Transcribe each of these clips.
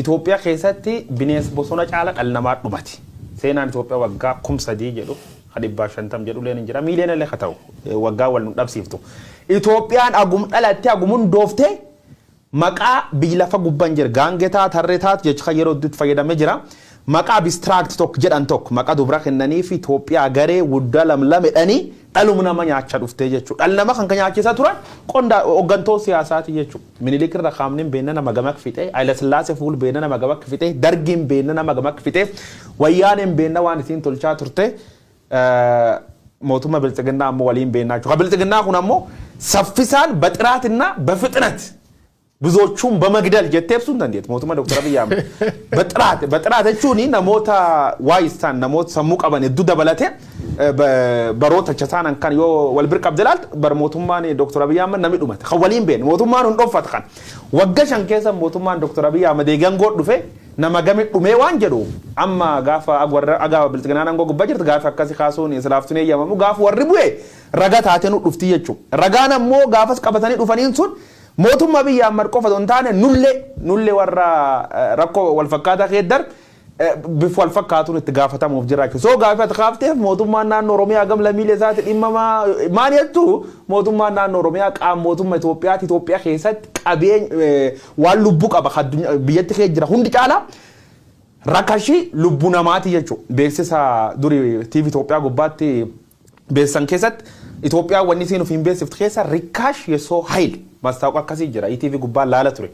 Itoophiyaa keessatti bineensa bosona caala dhala namaa dhumati. Seenaan Itoophiyaa waggaa 3000 jedhu, ka 150 jedhu illee ni jira. Miiliyoona illee ka ta'u waggaa wal nu dhabsiiftu. Itoophiyaan agum dhalatte, agum hundooftee, maqaa biyya lafa gubbaan jira. Gaangetaa tarreetaat jecha kan yeroo hedduutti fayyadamee jira. Maqaa abstract tokko jedhan tokko maqaa dubra kennanii fi Itoophiyaa garee guddaa lamlamedhanii dhaluma nama nyaachaa dhuftee jechuudha. Dhala nama kan nyaachisaa turan qondaa hooggantoota siyaasaati jechuudha. Minilik irra kaamneen beekna nama gamak fixe, Haayila Sillaasee fuul beekna nama gamak fixe, Dargiin beekna nama gamak fixe, Wayyaaneen beekna waan isiin tolchaa turte. Mootummaa Biltsiginnaa ammoo waliin beeknaa jechuudha. Biltsiginnaa kun ammoo saffisaan በጥራትና በፍጥነት ብዙዎቹን በመግደል jettee ibsuu hin dandeettu mootummaa Dr. Abiyyi Ahmed. በጥራት በጥራት jechuun namoota waayis ta'an, namoota sammuu qaban hedduu dabalatee baroota isaan kan yoo wal bira qabde ilaaltu, bar mootummaan Dr. Abiyyi Ahmed namni dhumate kan waliin beekne mootummaan hin dhonfatu. Kan wagga 5 keessa mootummaan Dr. Abiyyi Ahmed eegangoo dhufe nama gami dhumee waan jedhu, amma gaafa warra agaa Biltsiginaan aangoo gubbaa jirtu gaafa akkasi kaasuun islaaftuun eeyyamamu, gaafa warri bu'e raga taatee nu dhufti jechuudha. Ragaan ammoo gaafas qabatanii dhufaniin sun mootummaa biyya Ahmad qofa osoo hin taane nullee warra rakkoo wal fakkaataa keeddar bifa wal fakkaatuun itti gaafatamuuf jira jechuudha. So gaafa ati kaafteef, mootummaan naannoo Oromiyaa gam lammiilee isaatti dhimma maal jettu, mootummaan naannoo Oromiyaa qaama mootummaa Itoophiyaati. Itoophiyaa keessatti qabeenya waan lubbuu qaba biyyatti keessa jira hundi caalaa rakashii lubbuu namaati jechuudha. Beeksisa durii TV Itoophiyaa gubbaatti beeksisan keessatti Itoophiyaa wanni isiin ofiin beeksiftu keessa ርካሽ የሰው ኃይል ማስታወቂያ akkasii jira. ETV gubbaa laala ture.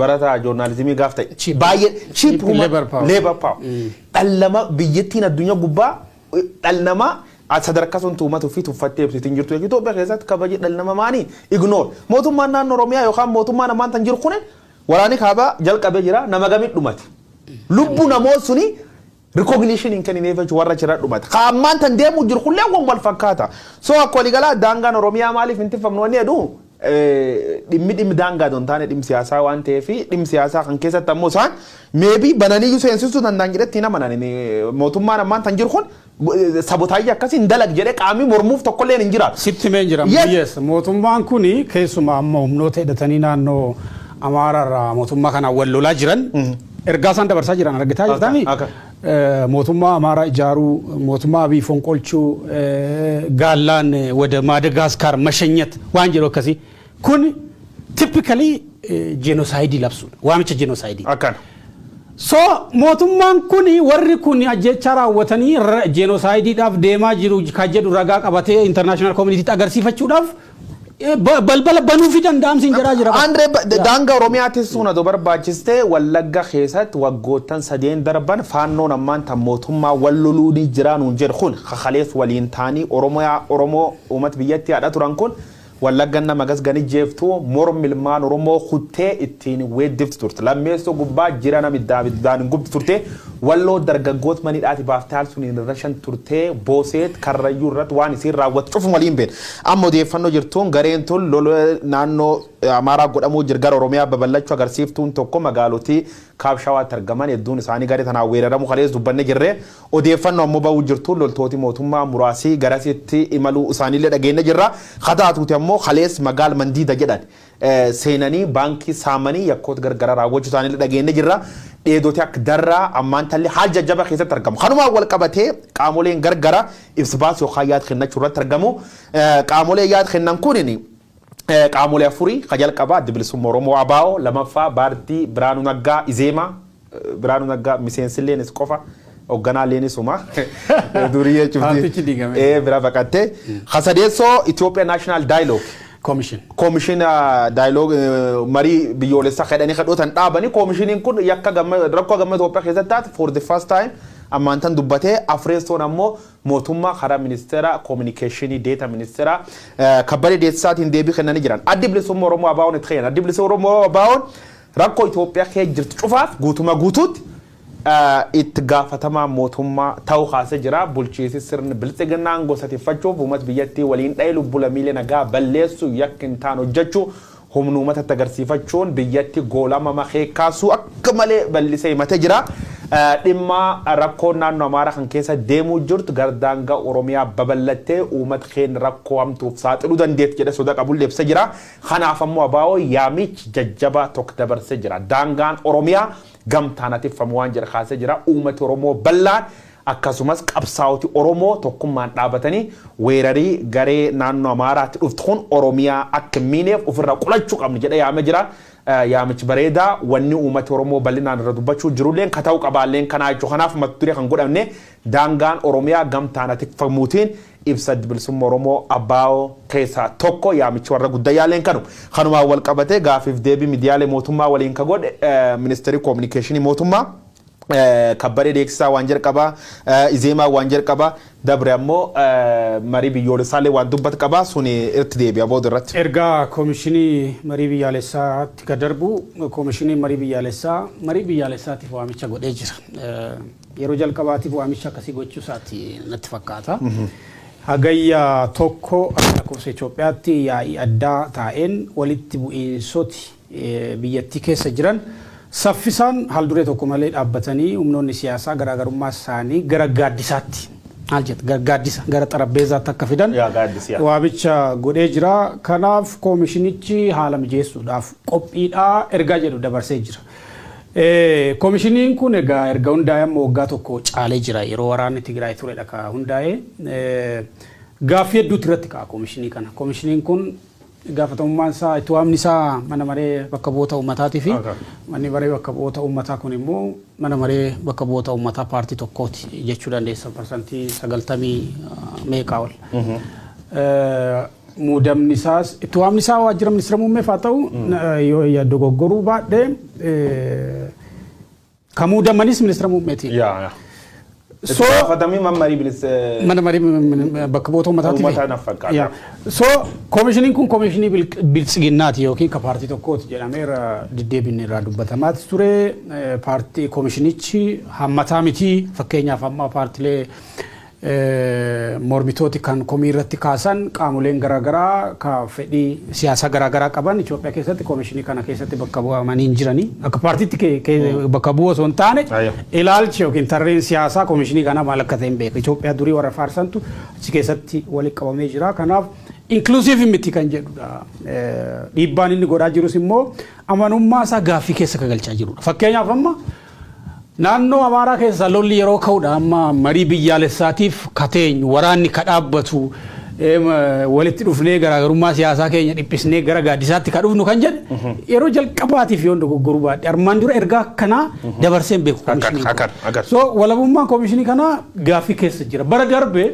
Barata joornaalizimii gaaf ta'e. Baay'ee cheap labor power. Labor power. Dhala namaa biyyattiin addunyaa gubbaa dhala namaa sadarkaa sun tuumatu fi tuffattee ibsitiin jirtu jechuudha. Itoophiyaa keessatti kabaji dhala namaa maanii ignore. Mootummaan naannoo Oromiyaa yookaan mootummaan ammaan tan jiru kun waraanni kaabaa jalqabee jira, nama gamii dhumate. Lubbuu namoota suni recognition hin kennineef jechuudha warra achirra dhumate. Kaammaan tan deemuu jiru kullee waan wal fakkaata. So akka waliigalaa daangaan Oromiyaa maaliif hin tifamnu wanni jedhu, dhimmi daangaa don taane dhimmi siyaasaa waan ta'eef, dhimmi siyaasaa kan keessatti ammoo isaan maybe bananiyyuu seensisuu danda'an jedhetti hin amanan. Mootummaan ammaan tan jiru kun sabotage akkasii hin dalag jedhee qaamni mormuuf tokkolleen hin jiraatu. Sitti himeen jira. Yes. Yes. Mootummaan kun keessumaa amma humnoota hidhatanii naannoo Amaaraarraa mootummaa kanaan wal lolaa jiran ergaa isaan dabarsaa jiran argitaa jirtami. Akka. Mootummaa Amaaraa ijaaruu, mootummaa Abiy fonqolchuu, gaallaan ወደ Maadagaasikaar መሸኘት waan jedhu akkasii. Kun typically genocide labsuudha. Waamicha genocide. Akkana. So mootummaan kun warri kun ajjechaa raawwatanii genocideidhaaf deemaa jiru kan jedhu ragaa qabatee international communitytti agarsiifachuudhaaf balbala banuufi danda'amsi hin jedhaa jira. Andree, daangaa Oromiyaatis sun adoo barbaachistee, Wallagga keessatti waggoottan sadeen darban faannoon ammaan tan mootummaa wal loluu ni jira nuun jedhu kun kakalees waliin ta'anii Oromiyaa Oromoo uummata biyyatti haadha turan kun Wallagga nama gas gani jeeftu mormi ilmaan Oromoo kuttee ittiin weeddiftu turte. Lammeessoo gubbaa jira nama iddaan hin gubdu turte. Walloo dargaggoota maniidhaati baaftee haal suniin irra shan turte. Booseet Karrayyuu irratti waan isiin raawwatu cufu waliin beena. Amma odeeffannoo jirtuun gareen tun lola naannoo Amaaraa godhamuu jira gara Oromiyaa babal'achuu agarsiiftuun tokko magaalotii Kaab Shawaatti argaman hedduun isaanii garee tanaan weeraramu kalees dubbanne jirre. Odeeffannoo ammoo bahuu jirtuun loltooti mootummaa muraasii garasitti imaluu isaaniillee dhageenye jirra. Kataatuuti ammoo kalees magaal Mandiida jedhan seenanii baankii saamanii yakkoota gargaraa raawwachuu isaaniillee dhageenye jirra. Dheedoti akka Darraa ammaan tallee haal jajjaba keessatti argamu. Kanumaan wal qabatee qaamoleen gargara ibsa baasu yookaan yaada kennachuu irratti argamu. Qaamoleen yaada kennan kunini qaamolee afurii. Ka jalqabaa Adda Bilisummaa Oromoo ABO, lamaffaa Paartii Biraanuu Naggaa Izeemaa, Biraanuu Naggaa miseensilleenis qofa, hoogganaalleen suma durii jechuuti. Paartichi diigame. Bira baqattee. Ka sadeessoo Itoophiyaa National Dialogue Commission. Koomishina dialogue, marii biyyoolessaa kadhanii kadhootan dhaabanii, koomishiniin kun yakka gamma rakkoo gamma Itoophiyaa keessatti taate for the first time ammaan tan dubbatee. Afreessoon ammoo mootummaa karaa ministeera koominikeeshinii, deeta ministeera Kabbadee Deessisaatiin deebii kennanii jiran. Addi Bilisummaa Oromoo ABO'n itti kennan. Addi Bilisummaa Oromoo ABO'n rakkoo Itoophiyaa keessa jirtu cufaaf guutuma guutuutti itti gaafatamaa mootummaa ta'uu kaasee jira. Bulchiinsi sirni Biltsiginnaan gosa tiffachuuf uummata biyyattii waliin dha'ee lubbuu lammiilee nagaa balleessuu, yakka hin taane hojjechuu, humna uummatatti agarsiifachuun biyyatti goolama makee kaasuu akka malee bal'isee himatee jira. Dhimma rakkoo naannoo Amaaraa kan keessa deemuu jirtu gara daangaa Oromiyaa babal'attee uummata keenya rakkoo hamtuuf saaxiluu dandeetti jedhe soda qabullee ibsa jira. Kanaaf ammoo ABO yaamichi jajjabaa tokko dabarsee jira. Daangaan Oromiyaa gamtaan atiffamu waan jedha kaasee jira. Uummati Oromoo bal'aan, akkasumas qabsaa'oti Oromoo tokkummaan dhaabatanii weerarii garee naannoo Amaaraatti dhuftu kun Oromiyaa akka hin miineef ofirraa qolachuu qabna jedhee yaamee jira. Yaamichi bareedaa, wanni uummati Oromoo bal'inaan irra dubbachuu jirulleen ka ta'u qabaalleen kanaa jechuudha. Kanaaf mata duree kan godhamne daangaan Oromiyaa gamtaan atikfamuutiin ibsa Bilisummaa Oromoo ABO keessaa tokko, yaamichi warra guddayyaaleen kanu. Kanumaan wal qabatee gaafiif deebii miidiyaalee mootummaa waliin ka godhe ministeerri koominikeeshinii mootummaa Kabbadee Deeksisaa waan jalqabaa, Izeemaa waan jalqabaa, dabre ammoo marii biyyoolessaallee waan dubbatu qabaa, suni irratti deebi'a booda irratti. Ergaa koomishinii marii biyyaalessaatti ka darbu, koomishinii marii biyyaalessaa marii biyyaalessaatiif waamicha godhee jira. Yeroo jalqabaatiif waamicha akkasii gochuu isaati natti fakkaata. Hagayya 1 akka lakkoofsa Itoophiyaatti yaa'ii addaa taa'een walitti bu'iinsoti biyyattii keessa jiran saffisaan haalduree tokko malee dhaabbatanii humnoonni siyaasaa garaagarummaa isaanii gara gaaddisaatti, maal jedha, gara gaaddisa, gara xarapheezaatti akka fidan waamicha godhee jira. Kanaaf koomishinichi haala mijeessuudhaaf qophiidhaa ergaa jedhu dabarsee jira. Koomishiniin kun egaa erga hundaa'e amma waggaa tokko caalee jira. Yeroo waraanni Tigraay turedha ka hundaa'e. Gaaffii hedduutu irratti ka'a koomishinii kana. Koomishiniin kun gaafatamummaan isaa, itti waamni isaa mana maree bakka bu'oota uummataatii fi manni maree bakka bu'oota uummataa kun immoo mana maree bakka bu'oota uummataa paartii tokkooti jechuu dandeessa, 90% meeqaa ol. Muudamni isaas, itti waamni isaa waajjira ministeera muummeef haa ta'u, yoo dogoggoruu baadhee, kan muudamanis ministeera muummeetiin. So gaafatamii marii mana marii bakka bu'oota uummataatiif. Uummataa naaf fakkaata. So koomishiniin kun koomishinii biltsiginnaati yookiin ka paartii tokkooti jedhamee irra deddeebiin irraa dubbatamaati ture. Paartii koomishinichi hammataa miti. Fakkeenyaaf, amma paartilee mormitooti kan komii irratti kaasan, qaamoleen garaagaraa ka fedhii siyaasaa garaagaraa qaban Itoophiyaa keessatti koomishinii kana keessatti bakka bu'amanii hin jiranii. Akka paartiitti bakka bu'u osoo hin taane, ilaalchi yookiin tarreen siyaasaa koomishinii kanaa maal akka ta'e hin beeku. Itoophiyaa durii warra faarsantu achi keessatti walitti qabamee jira. Kanaaf inclusive miti kan jedhudha. Dhiibbaan inni godhaa jirus immoo amanummaa isaa gaaffii keessa ka galchaa jirudha. Fakkeenyaaf, amma naannoo Amaaraa keessa lolli yeroo ka'udha, amma marii biyyaalessaatiif kateenyu, waraanni ka dhaabbatu, walitti dhufnee garaagarummaa siyaasaa keenya dhiphisnee gara gaaddisaatti ka dhufnu kan jedhe yeroo jalqabaatiif, yoon dogoggoruu baadhe, armaan dura ergaa akkanaa dabarsee hin beeku koomishiniin kun. So walabummaan koomishinii kanaa gaaffii keessa jira. Bara darbe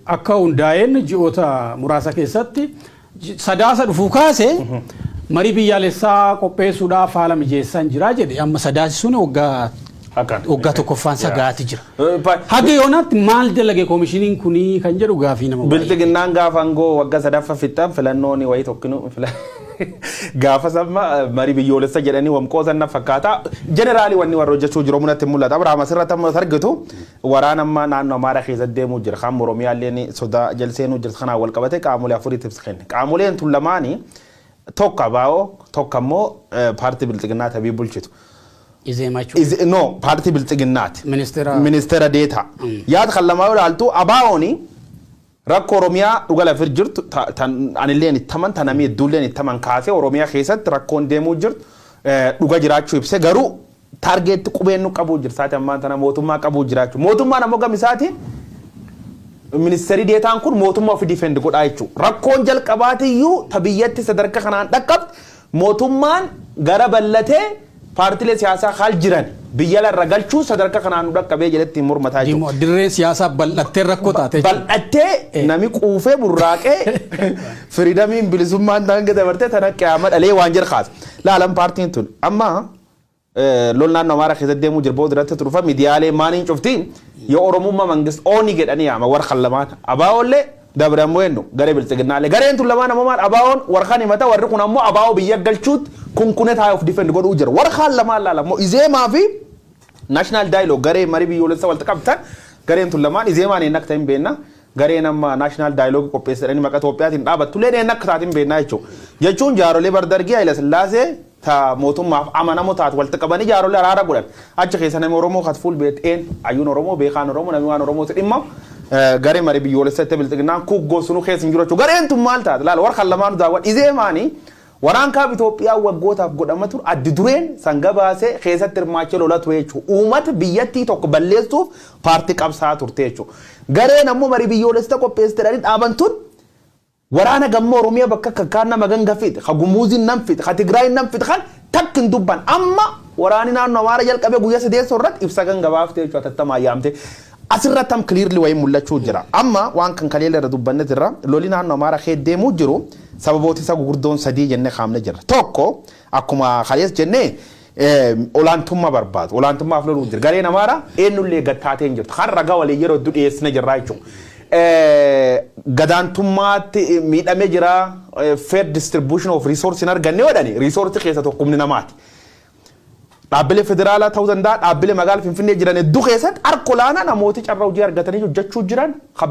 akka hundaa'een ji'oota muraasa keessatti, Sadaasa dhufuu kaase marii biyyaalessaa qopheessuudhaaf haala mijeessaan jira jedhe. Amma Sadaasi sun waggaa tokkoffaan sagaati jira. Haga yoonaatti maal dalage koomishiniin kunii kan jedhu gaafii nama baay'ee. Bilxiginnaan gaafa aangoo waggaa sadaffaa fixxan filannoon wayii tokkinu gaafa samma marii biyyoolessa jedhanii wamqoosan na fakkaata. Jeneraalii wanni warra hojjechuu jiru natti mul'ata. Abrahaam, asirratti amma argitu waraana amma naannoo Amaaraa keessatti deemuu jira. Kan Oromiyaallee sodaa jalseenuu jirtu kanaan wal qabate qaamolee afuriitti ibsa kenne. Qaamoleen tun lamaanii tokko ABO, tokko ammoo paartii Bilxiginnaa tabii bulchitu. Izeemaa jechuudha. No, paartii Bilxiginnaati. Ministeera. Ministeera deetaa. Yaada kan lamaa yoo ilaaltu, ABO'n rakkoo Oromiyaa dhuga lafir jirtu anilleen ittaman, tan namni hedduulleen ittaman kaasee, Oromiyaa keessatti rakkoon deemuu jirtu dhuga jiraachuu ibse, garuu target qubeen nu qabuu jirsaati ammaan tana mootummaa qabuu jiraachuu. Mootummaan ammoo gam isaatiin ministeerri deetaan kun mootummaa ofii defend godhaa jechuudha. Rakkoon jalqabaatiyyuu ta biyyatti sadarkaa kanaan dhaqqabde mootummaan gara bal'atee paartilee siyaasaa haal jiran biyya larra galchuu sadarkaa kanaan nu dhaqqabee jedhetti mormataa jechuudha. Dirreen siyaasaa bal'attee rakkoo taate jechuudha. Bal'attee nami quufee burraaqee freedomiin, bilisummaan daanga dabartee tana qiyaama dhalee waan jedhu kaasa. Laalan, paartiin tun amma lol naannoo Amaaraa keessatti deemuu jiru booda irratti turufa miidiyaalee maaniin cuftiin yoo Oromummaa mangist ooni jedhanii yaama warra lamaan ABOllee, dabre ammoo eenyu, garee Biltsiginnaalee. Gareen tun lamaan ammoo maal, ABOn warra himata, warri kun ammoo ABO biyya galchuutti kunkune taa'ee of defend godhuu jira. Warra lamaan laala ammoo Izeemaa fi National Dialogue, garee marii biyyoolessaa walitti qabtan. Gareen tun lamaan, Izeemaan een akka ta'in beekna, gareen amma National Dialogue qopheessadhanii maqaa Itoophiyaatiin dhaabattu leen een akka taatiin beekna jechuudha. Jechuun jaarolee bardargii Haayila Sillaasee Ta mootummaaf amanamoo taate walitti qabanii jaarolee araara godhan. Achi keessa namni Oromoo kat fuul beekteen hayyuun Oromoo, beekaan Oromoo, namni waan Oromooti dhimma garee marii biyyoolessa itti Bilxiginnaan kuggoo sunuu keessa hin jiru jechuudha. Gareen tun maal taate? Laala, warra kan lamaanuu daawwan izee maanii waraan kaaba Itoophiyaa waggootaaf godhama ture addi dureen sanga baasee keessatti hirmaachee lola ture jechuudha. Uummata biyyattii tokko balleessuuf paartii qabsaa turte jechuudha. Gareen ammoo marii biyyoolessa qopheessite jedhanii dhaaban tun waraana gammoo Oromiyaa bakka akka kaan nama ganga fixe, ka Gumuuziin nam fixe, ka Tigraayin nam fixe kan takka hin dubban. Amma waraani naannoo Amaara jalqabee guyyaa sadeessoo irratti ibsa ganga baaftee jechuudha, tattamaa yaamte. Asirratti am clearly wayii mul'achuu jira. Amma waan kan kaleela irra dubbanne jirra. Loli naannoo Amaara kee deemuu jiru sababoota isa gugurdoon sadii jennee kaamne jirra. Tokko, akkuma kalees jennee, olaantummaa barbaadu. Olaantummaaf loluu jira. Gareen Amaaraa eenyullee gattaatee hin jirtu. Kan ragaa walii yeroo hedduu dhiyeessine jirra jechuudha. Gadaantummaatti miidhamee jira. Fair distribution of resource hin arganne jedhani, resource keessa tokko humni namaati. Dhaabbilee federaalaa ta'uu danda'a, dhaabbilee magaalaa Finfinnee jiran hedduu keessatti harka olaanaa namooti carraa hojii argatanii hojjechuu jiran, ka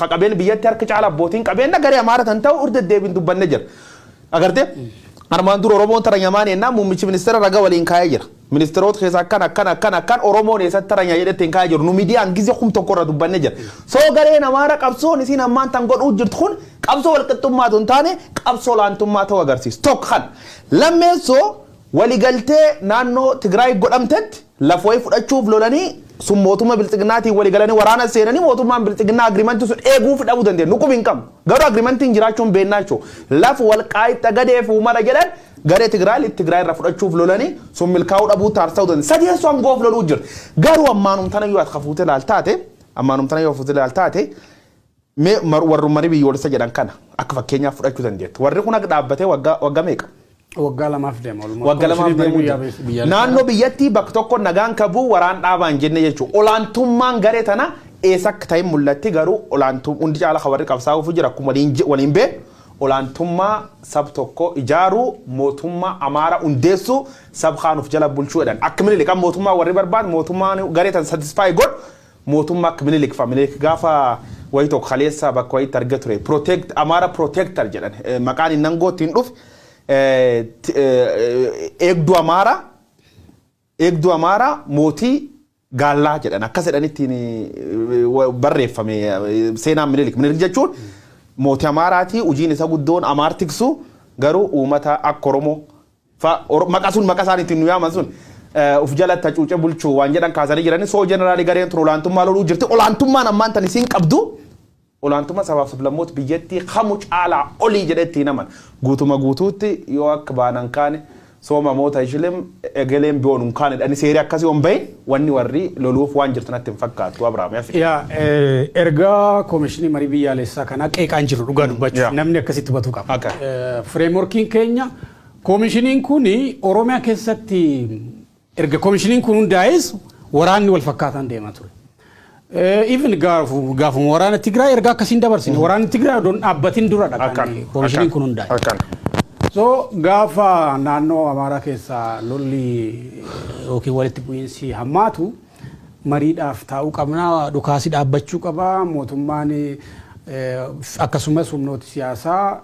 qabeenya biyyatti harka caala abbootiin qabeenya garee Amaara tan ta'u irra deddeebiin dubbanne jira. Agartee, armaan dura Oromoon tara nyamaan ennaa muummichi ministeera raga waliin kaa'ee jira. Ministeerota keessa akkan akkan akkan akkan Oromoon eessatti tara nyaa jedhetti hin kaa'ee jiru. Nu miidiyaan gizee 1000 irra dubbanne jira. Soo gareen Amaara qabsoon isiin ammaan tan godhuu jirtu kun qabsoo walqixxummaatu hin taane, qabsoo olaantummaa ta'uu agarsiisa. Tokko kan. Lammeessoo, waligaltee naannoo Tigraay godhamtetti lafa wayii fudhachuuf lolanii sun mootummaa Bilxiginnaatiin waligalanii waraana seenanii, mootummaan Bilxiginnaa agreementii sun eeguuf dhabuu dandeenya. Nu qubi hin qabnu. Garuu agreementiin jiraachuun beennaa jechuudha. Lafa Walqaayitti Xagadee fi Humara jedhan garee Tigraay Tigraay irraa fudhachuuf lolanii sun milkaa'uu dhabuu taasisuu dandeenya. Sadeessoo, aangoof loluu jira. Garuu ammaanum tana yoo ati kafuutee laal taate, ammaanum tana yoo fuutee laal taate, mee warrummarii biyyoolessa jedhan kana akka fakkeenyaaf fudhachuu dandeettu. Warri kun akka dhaabbatee waggaa meeqa? Waggaa 2f deema. Waggaa 2f deemuu jira. Naannoo biyyattii bakka tokko nagaan kabuu waraan dhaabaan jenne jechuudha. Olaantummaan garee tana eessa akka ta'e mul'atti, garuu olaantum hundi caala kan warri qabsaa'uuf jira akkuma waliin beeku olaantummaa sab tokko ijaaruu, mootummaa Amaara hundeessuu, sab kaanuuf jala bulchuu jedhan. Akka Minilik mootummaa warri barbaadu, mootummaan garee tan satisfy godhu mootummaa akka Minilik fa'a. Minilik gaafa wayii tokko kaleessa bakka wayiitti arga ture. Protect Amaara protector jedhan, maqaan inni aangoo ittiin dhufe eegduu Amaaraa, eegduu Amaaraa, mootii gaallaa jedhan, akkas jedhanittiin barreeffame seenaan Minilik. Minilik jechuun mootii Amaaraati. Hojiin isa guddoon Amaar tiksu, garuu uummata akka Oromoo maqaa sun, maqaa isaan ittiin nu yaaman sun uf jalatti hacuuce bulchuu waan jedhan kaasanii jirani. Soo jeneraalii gareen tun olaantummaa loluu jirti. Olaantummaan ammaan tan isiin qabdu olaantummaa sabaaf sablammoota biyyattii kamu caalaa olii jedhetti himaman. Guutuma guutuutti yoo akka baanan kaane sooma moota ishilim egeleen biyoon hin kaane dhani seerii akkasii on bahin wanni warri loluuf waan jirtu natti hin fakkaattu, Abrahaam yafi. Yaa, ergaa koomishinii marii biyyaalessaa kanaa qeeqaan jiru, dhugaa dubbachuuf namni akkasitti hubatu qaba. Frameworkiin keenya koomishiniin kun Oromiyaa keessatti erga koomishiniin kun hundaa'es waraanni wal fakkaataan deemaa ture. Even gaafuma waraana Tigraay ergaa akkasiin dabarsine, waraanni Tigraay odoon dhaabbatin duradha kan koomishiniin kun hundaa'e. So gaafa naannoo Amaaraa keessaa lolli yookiin walitti bu'iinsi hammaatu mariidhaaf taa'uu qabna, dhukaasi dhaabbachuu qaba, mootummaan akkasumas humnooti siyaasaa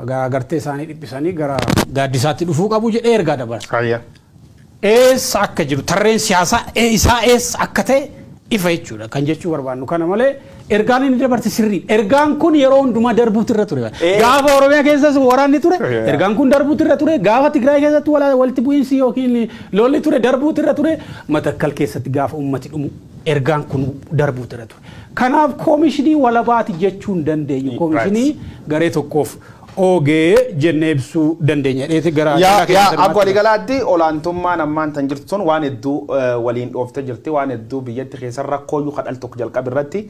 garaagartee isaanii dhiphisanii gara gaaddisaatti dhufuu qabu jedhee ergaa dabarsa. Eessa akka jiru, tarreen siyaasaa isaa eessa akka ta'e ifa jechuudha kan jechuu barbaannu kana malee ergaan inni dabarte sirrii. Ergaan kun yeroo hundumaa darbuutu irra ture. Gaafa Oromiyaa keessas waraanni ture, ergaan kun darbuutu irra ture. Gaafa Tigraay keessatti walitti bu'iinsi yookiin lolli ture, darbuutu irra ture. Matakkal keessatti gaafa ummati dhumu ergaan kun darbuutu irra ture. Kanaaf koomishinii walabaati jechuu hin dandeenyu. Koomishinii garee tokkoof oogee jennee ibsuu dandeenya. Dheeti gara Yaa, akka waliigalaatti olaantummaan ammaan tan jirtu sun waan hedduu waliin dhooftee jirti. Waan hedduu biyyatti keessa rakkooyyuu kadhal tokko jalqabe irratti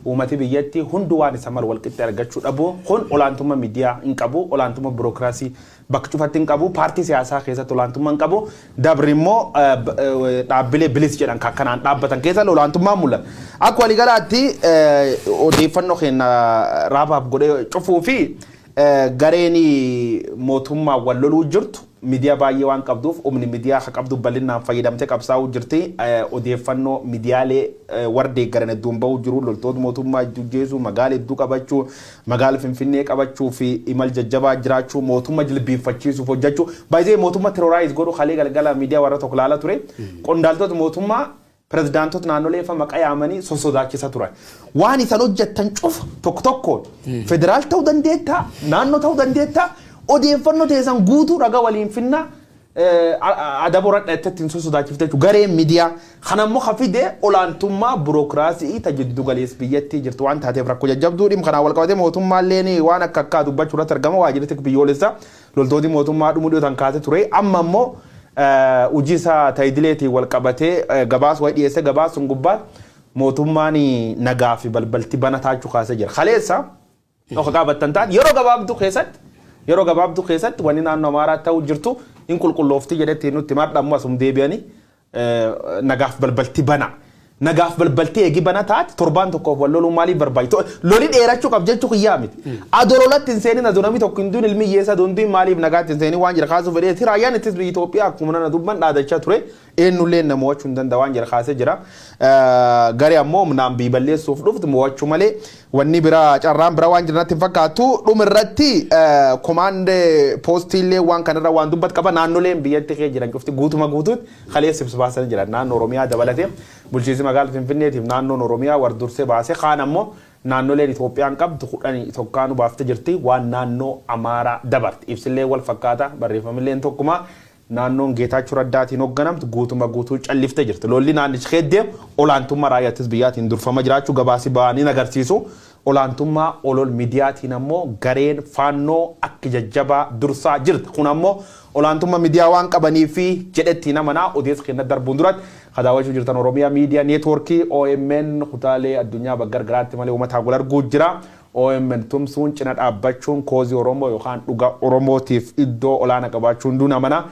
uummati biyyatti hundi waan isa malu walqixxee argachuu dhabu kun olaantummaa miidiyaa hin qabu, olaantummaa birookiraasii bakka cufatti hin qabu, paartii siyaasaa keessatti olaantummaa hin qabu. Dabri immoo dhaabbilee bilis jedhan kan akkanaan dhaabbatan keessa olaantummaan mul'ata. Akka waliigalaatti odeeffannoo keenya raabaaf godhee cufuu fi gareen mootummaa wal loluu jirtu Miidiyaa baay'ee waan qabduuf, humni miidiyaa akka qabdu bal'inaan fayyadamtee qabsaa'uu jirti. Odeeffannoo miidiyaalee warra deeggaran hedduun bahuu jiru. Loltoota mootummaa hedduu, magaala hedduu qabachuu, magaala Finfinnee qabachuu fi imal jajjabaa jiraachuu, mootummaa jilbiinfachiisuuf hojjechuu. Baay'ee mootummaa terrorize godhu. Halee galgala miidiyaa warra tokko laala ture. Qondaaltota mootummaa, pirezidaantota naannolee fa maqaa yaamanii sosodaachisa turan. Waan isaan hojjettan cufa tokko tokkoon federaal ta'uu dandeettaa, naannoo ta'uu dandeettaa, odeeffannoo teessan guutuu ragaa waliin finnaa adaba horadha jettee ittiin sosodaachifte jechuudha. Gareen miidiyaa kana immoo hafidee olaantummaa bureokiraasii ta jiddu galeessa biyyattii jirtu waan taateef rakkoo jajjabduu dhimma kanaan wal qabatee mootummaalleen waan akka akkaa dubbachuu irratti argama. Waajjirri biyyoolessaa loltooti mootummaa dhumuu dhiyootan kaasee ture. Amma immoo hojii isaa taayidileetiin wal qabatee gabaas wayii dhiyeessee, gabaas sun gubbaatti mootummaan nagaa fi balbalti bana taachuu kaasee jira. Kaleessa akka qabattan taate, yeroo gabaabduu keessatti wanni naannoo Amaaraa ta'uu jirtu hin qulqulloofti jedhetti nutti mardhammu asum deebi'anii nagaaf balbalti bana. Nagaaf balbalti eegi bana taate, torbaan tokkoof wal loluun maaliif barbaachisu? Loli dheerachuu qab jechuu kiyyaa miti. Adoo lolatti hin seenin, adoo namni tokko hin duun, ilmi hiyyeessa adoo hin duun, maaliif nagaatti hin seenin waan jira kaasuu fedheeti. Raayyaan ittis biyya Itoophiyaa akkuma nana dubban dhaadachaa ture, eenyullee nama mo'achuu hin danda'a waan jira kaasee jira. Garee ammoo humnaan biyya balleessuuf dhuftu mo'achuu malee wanni biraa carraan biraa waan jiran natti hin fakkaatu. Dhuma irratti command postiillee waan kanarra waan dubbat qaba. Naannoleen biyyatti kee jiran cufti guutuma guutuutti kaleessa ibsa baasanii jiran. Naannoo Oromiyaa dabalatee, bulchiinsi magaalaa Finfinneetiif naannoon Oromiyaa war dursee baasee, kaan ammoo naannoleen Itoophiyaan qabdu 11 nu baaftee jirti. Waan naannoo Amaaraa dabarte ibsillee wal fakkaata, barreeffamillee tokkuma. Naannoon Geetaachoo Raddaatiin hoogganamtu guutuma guutuu calliftee jirti. Lolli naannichi keeddee olaantummaa raayyaa ittisa biyyaatiin durfama jiraachuu gabaasi ba'anii agarsiisu. Olaantummaa olol miidiyaatiin ammoo gareen Faannoo akka jajjabaa dursaa jirti. Kun ammoo olaantummaa miidiyaa waan qabanii fi jedhetti namanaa odeessa kenna darbuun duratti kadaawwachuu jirtan Oromiyaa Miidiyaa Neetwoorkii OMN kutaalee addunyaa bakka gargaraatti malee uummataa wal arguu jira. OMN tumsuun, cina dhaabbachuun cause Oromoo yookaan dhugaa Oromootiif iddoo olaanaa qabaachuun duun amana.